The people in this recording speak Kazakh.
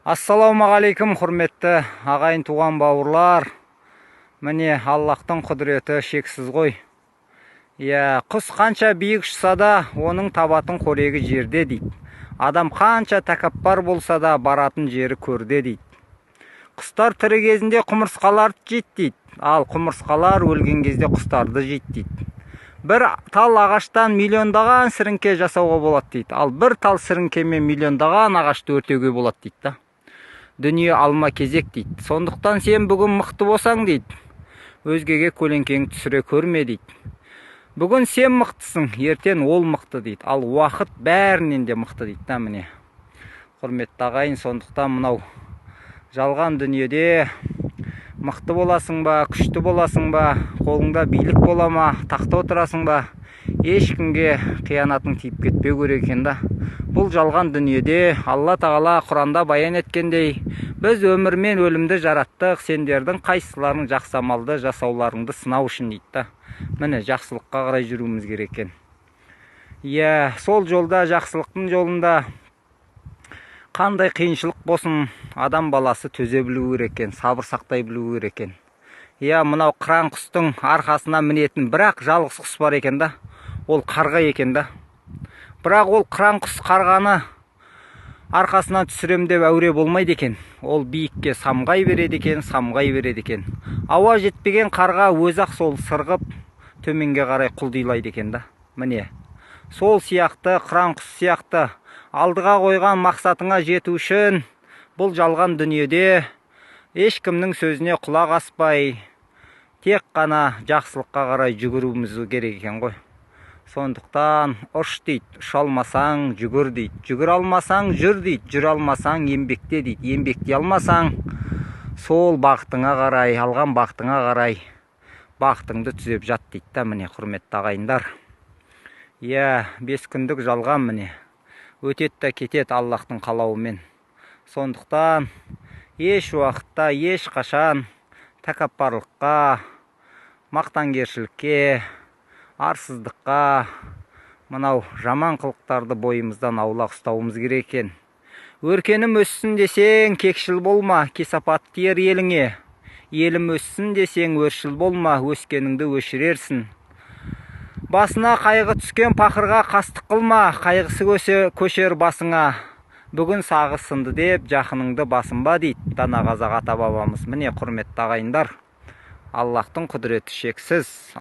Ассалаумағалейкум, құрметті ағайын, туған, бауырлар! Міне, Аллахтың құдіреті шексіз ғой. Иә, құс қанша биік ұшса да, оның табатын қорегі жерде дейді. Адам қанша тәкаппар болса да, баратын жері көрде дейді. Құстар тірі кезінде құмырсқаларды жейді дейді, ал құмырсқалар өлген кезде құстарды жейді дейді. Бір тал ағаштан миллиондаған сіріңке жасауға болады дейді, ал бір тал сіріңкемен миллиондаған ағашты өртеуге болады дейді да. Дүние алма кезек дейді. Сондықтан сен бүгін мықты болсаң дейді, өзгеге көлеңкеңді түсіре көрме дейді. Бүгін сен мықтысың, ертең ол мықты дейді, ал уақыт бәрінен де мықты дейді да. Міне, құрметті ағайын, сондықтан мынау жалған дүниеде мықты боласың ба, күшті боласың ба, қолыңда билік бола ма, тақта отырасың ба, ешкімге қиянатың тиіп кетпеу керек екен да. Бұл жалған дүниеде Алла Тағала Құранда баян еткендей, біз өмір мен өлімді жараттық сендердің қайсыларың жақсы амалды жасауларыңды сынау үшін дейді да. Міне, жақсылыққа қарай жүруіміз керек екен. Иә, сол жолда, жақсылықтың жолында қандай қиыншылық болсын, адам баласы төзе білу керек екен, сабыр сақтай білу керек екен. Иә, мынау қыран құстың арқасына мінетін бірақ жалғыз құс бар екен да, ол қарға екен да. Бірақ ол қыран құс қарғаны арқасынан түсірем деп әуре болмайды екен. Ол биікке самғай береді екен, самғай береді екен. Ауа жетпеген қарға өзі ақ сол сырғып төменге қарай құлдилайды екен да. Міне, сол сияқты, қыран құс сияқты алдыға қойған мақсатыңа жету үшін бұл жалған дүниеде ешкімнің сөзіне құлақ аспай, тек қана жақсылыққа қарай жүгіруіміз керек екен ғой. Сондықтан ұш дейді, ұша алмасаң, жүгір дейді, жүгіре алмасаң, жүр дейді, жүре алмасаң, еңбекте дейді, еңбектей алмасаң, сол бақытыңа қарай, алған бақытыңа қарай бақытыңды түзеп жат дейді да. Міне, құрметті ағайындар, иә, 5 күндік жалған, міне, өтеді да кетеді Аллахтың қалауымен. Сондықтан еш уақытта, ешқашан тәкаппарлыққа, мақтангершілікке, арсыздыққа, мынау жаман қылықтарды бойымыздан аулақ ұстауымыз керек екен. Өркенім өссін десең, кекшіл болма, кесапат тиер еліңе. Елім өссін десең, өршіл болма, өскеніңді өшірерсің. Басына қайғы түскен пақырға қастық қылма, қайғысы көшер басыңа. Бүгін сағы сынды деп жақыныңды басынба дейді дана қазақ ата бабамыз. Міне, құрметті ағайындар, Аллахтың құдіреті шексіз.